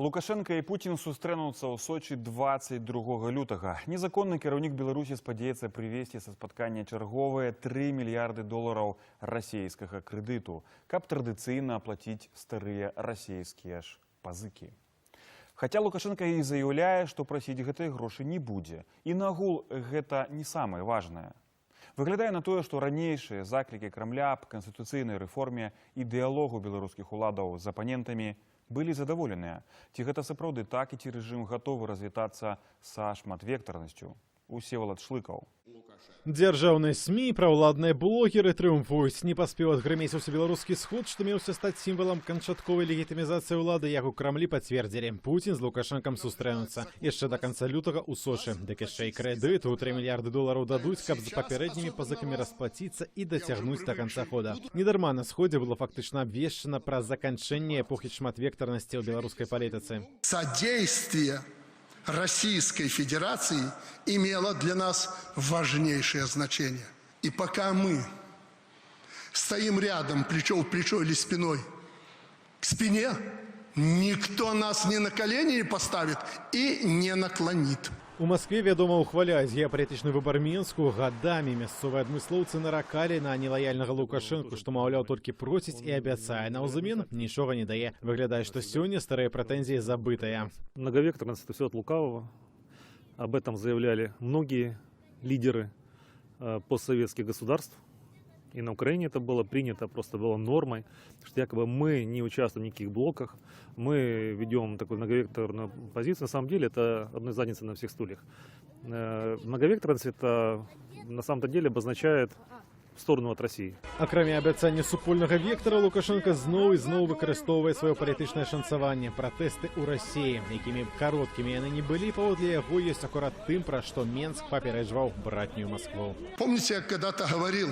Лукашэнка і Пуцін сустрэнуцца ў Сочы 22 лютага. Незаконны кіраўнік Беларусі спадзяецца прывесці са спаткання чарговыя 3 мільярды долараў расійскага крэдыту, каб традыцыйна аплаціць старыя расійскія ж пазыкі. Хаця Лукашэнка і заяўляе, што прасіць гэтыя грошы не будзе. І наогул гэта не самае важнае. Выглядае на тое, што ранейшыя заклікі Крамля аб канстытуцыйнай рэформе і дыялогу беларускіх уладаў з апанентамі былі задаволеныя. Ці гэта сапраўды так і ці рэжым гатовы развітацца са шматвектарнасцю? Усевалад Шлыкаў. Дзяржаўныя СМІ, праўладныя блогеры трыумфуюць. Не паспеў адгрымець усебеларускі сход, што меўся стаць сімвалам канчатковай легітымізацыі ўлады, як у Крамлі пацвердзілі: Пуцін з Лукашэнкам сустрэнуцца яшчэ да канца лютага ў Сочы. Дык яшчэ і крэдыт у 3 мільярды долараў дадуць, каб з папярэднімі пазыкамі расплаціцца і дацягнуць да канца года. Недарма на сходзе было фактычна абвешчана пра заканчэнне эпохі шматвектарнасці ў беларускай палітыцы. Содействие Российской Федерации имело для нас важнейшее значение. И пока мы стоим рядом, плечо в плечо или спиной к спине, никто нас ни на колени не поставит и не наклонит. У Маскве, вядома, ухваляюць геапалітычны выбар Менску. Гадамі мясцовыя адмыслоўцы наракалі на нелаяльнага Лукашэнку, што, маўляў, толькі просіць і абяцае, наўзамен нічога не дае. Выглядае, што сёння старыя прэтэнзіі забытыя. Многовекторность – это все от лукавого. Об этом заявляли многие лидеры постсоветских государств. И на Украине это было принято, просто было нормой, что якобы мы не участвуем в никаких блоках, мы ведем такую многовекторную позицию. На самом деле это одной задница на всех стульях. Многовекторность – это на самом-то деле обозначает в сторону от России. Акрамя абяцання супольнага вектара, Лукашэнка зноў і зноў выкарыстоўвае сваё палітычнае шанцаванне: пратэсты ў Расіі. Якімі б кароткімі яны не былі, паводле яго, ёсць акурат тым, пра што Менск папярэджваў братнюю Маскву. Помните, я когда-то говорил,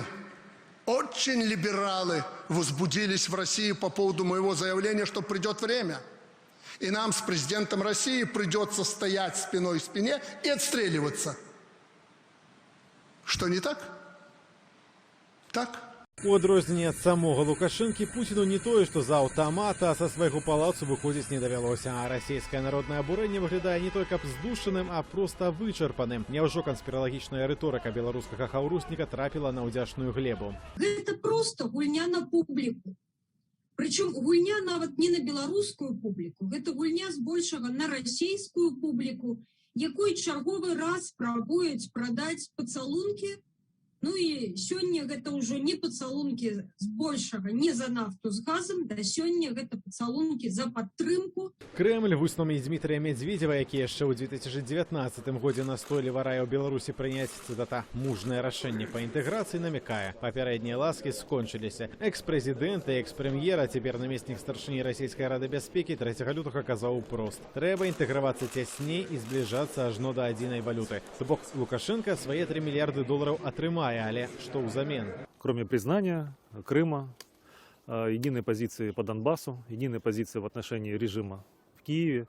очень либералы возбудились в России по поводу моего заявления, что придет время, и нам с президентом России придется стоять спиной к спине и отстреливаться. Что, не так? Так. У адрозненне ад самога Лукашэнкі, Пуціну не тое, што з аўтамата, а са свайго палацу выходзіць не давялося. А расійскае народнае абурэнне выглядае не той каб здушаным, а проста вычарпаным. Няўжо канспіралагічная рыторыка беларускага хаўрусніка трапіла на ўдзячную глебу? Гэта просто гульня на публіку. Прычым гульня нават не на беларускую публіку, гэта гульня збольшага на расійскую публіку, якой чарговы раз спрабуюць прадаць пацалункі. Ну і сёння гэта ўжо не пацалункі збольшага не за нафту з газам, да, сёння гэта пацалункі за падтрымку. Крэмль вуснамі Дзмітрыя Мядзведзева, які яшчэ ў 2019 годзе настойліва раіў Беларусі прыняць, цытата, «мужнае рашэнне па інтэграцыі», намякае: папярэднія ласкі скончыліся. Экс-прэзідэнт і экс-прэм'ер, а цяпер намеснік старшыні Расійскай рады бяспекі 3 лютага казаў прост: трэба інтэгравацца цясней і збліжацца ажно да адзінай валюты. То бок Лукашэнка свае 3 мільярды долараў атрымае, але што ўзамен? Кроме признания Крыма, единой позиции по Донбассу, единой позиции в отношении режима в Киеве,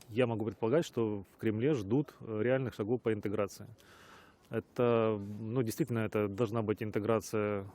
я могу предполагать, что в Кремле ждут реальных шагов по интеграции. Это, ну, действительно, это должна быть интеграция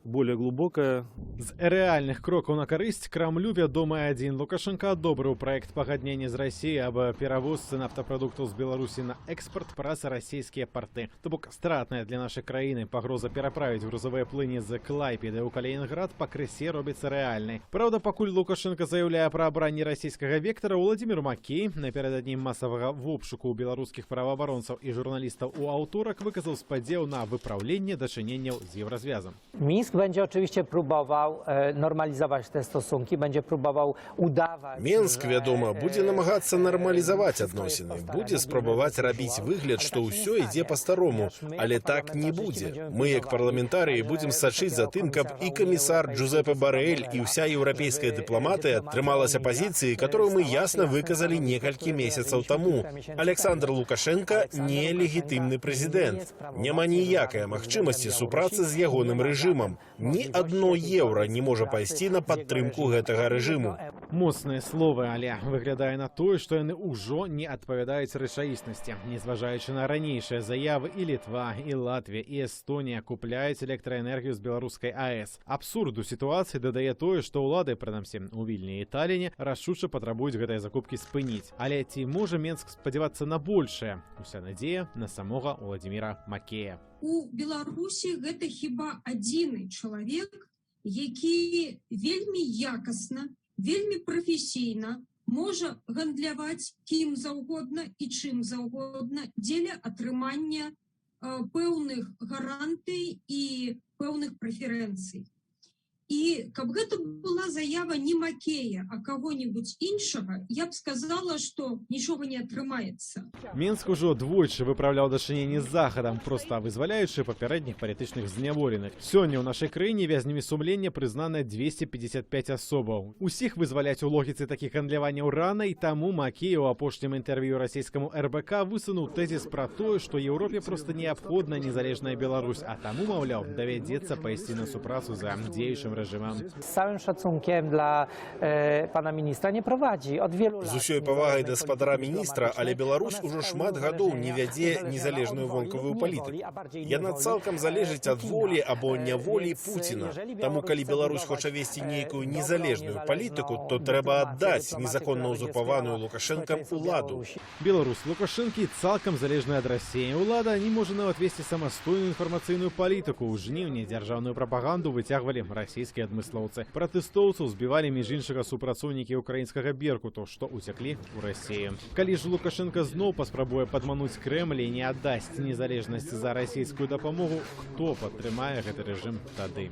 более глубокая. З рэальных крокаў на карысць Крамлю вядомы адзін: Лукашэнка адобрыў праект пагаднення з Расіяй аб перавозцы нафтапрадуктаў з Беларусі на экспарт праз расійскія парты. То бок стратная для нашай краіны пагроза пераправіць грузавыя плыні з Клайпеды ў Калінінград пакрысе робіцца рэальнай. Праўда, пакуль Лукашэнка заяўляе пра абранне расійскага вектара, Уладзімір Макей напярэдадні масавага вобшуку ў беларускіх праваабаронцаў і журналістаў у аўторак выказаў спадзеў на выпраўленне дачыненняў з Еўразвязам. Mińsk będzie oczywiście próbował normalizować te stosunki, będzie próbował udawać, Менск, że, вядома, будзе намагацца нармалізаваць wszystko jest адносіны, po staremu, будзе спрабаваць рабіць выгляд, Ale што tak się nie ўсё ідзе stanie. па-старому, Ponieważ my але jako так не parlamentarzyści будзе. będziemy Мы, як pilnowali парламентарыі, także будзем сачыць за takiego тым, каб і komisarza камісар Unii Джузепе Europejskiej Барэль, і Borrella, ўся еўрапейская żeby дыпламатыя dyplomacja трымалася unijna, пазіцыі, которую мы stała się ясна jasnym выказалі stanowiskiem, некалькі które месяцаў wyraziliśmy таму. kilka miesięcy Аляксандр temu. Лукашэнка Aleksander не Łukaszenka легітымны nie прэзідэнт. jest Няма prawomocnym ніякай żadnym магчымасці prezydentem супрацы з Białorusi. ягоным Nie ma рэжымам. żadnej Ні адно możliwości еўра не можа jakiejkolwiek пайсці на współpracy z jego падтрымку reżimem. гэтага рэжыму. Моцныя словы, але выглядае на тое, што яны ўжо не адпавядаюць рэчаіснасці. Незважаючы на ранейшыя заявы, і Літва, і Латвія, і Эстонія купляюць электраэнергію з беларускай АЭС. Абсурду сітуацыі дадае тое, што ўлады, прынамсі у Вільні і Таліне, рашуча патрабуюць гэтыя закупкі спыніць. Але ці можа Менск спадзявацца на большае? Уся надзея на самога Уладзіміра Макея. У Беларусі гэта хіба адзіны чалавек, які вельмі якасна, вельмі прафесійна можа гандляваць кім заўгодна і чым заўгодна дзеля атрымання пэўных гарантый і пэўных прэферэнцый. І каб гэта была заява не Макея, а каго-небудзь іншага, я б сказала, што нічога не атрымаецца. Менск ужо двойчы выпраўляў дачыненні з Захадам, проста вызваляючы папярэдніх палітычных зняволеных. Сёння ў нашай краіне вязнямі сумлення прызнана 255 асобаў. Усіх вызваляць у логіцы такіх гандляванняў рана, і таму Макей у апошнім інтэрв'ю расійскаму РБК высунуў тэзіс пра тое, што Еўропе проста неабходна незалежная Беларусь, а таму, маўляў, давядзецца пайсці на супрацу за дзеючым рэжымам. Z całym szacunkiem dla pana ministra nie prowadzi od wielu lat З усёй павагай да спадара міністра, але Беларусь ужо шмат гадоў не вядзе незалежную вонкавую палітыку. Яна цалкам залежыць ад волі або няволі Пуціна. Таму калі Беларусь хоча весці нейкую незалежную палітыку, то трэба аддаць незаконна узурпаваную Лукашэнкам уладу. Беларусь Лукашэнкі цалкам залежная ад Расіі. Улада не можа нават весці самастойную інфармацыйную палітыку. У жніўні дзяржаўную прапаганду выцягвалі расійскія адмыслоўцы. Пратэстоўцаў збівалі, між іншага, супрацоўнікі украінскага «Беркуту», што ўцяклі ў Расію. Калі ж Лукашэнка зноў паспрабуе падмануць Крэмль і не аддасць незалежнасць за расійскую дапамогу, хто падтрымае гэты рэжым тады?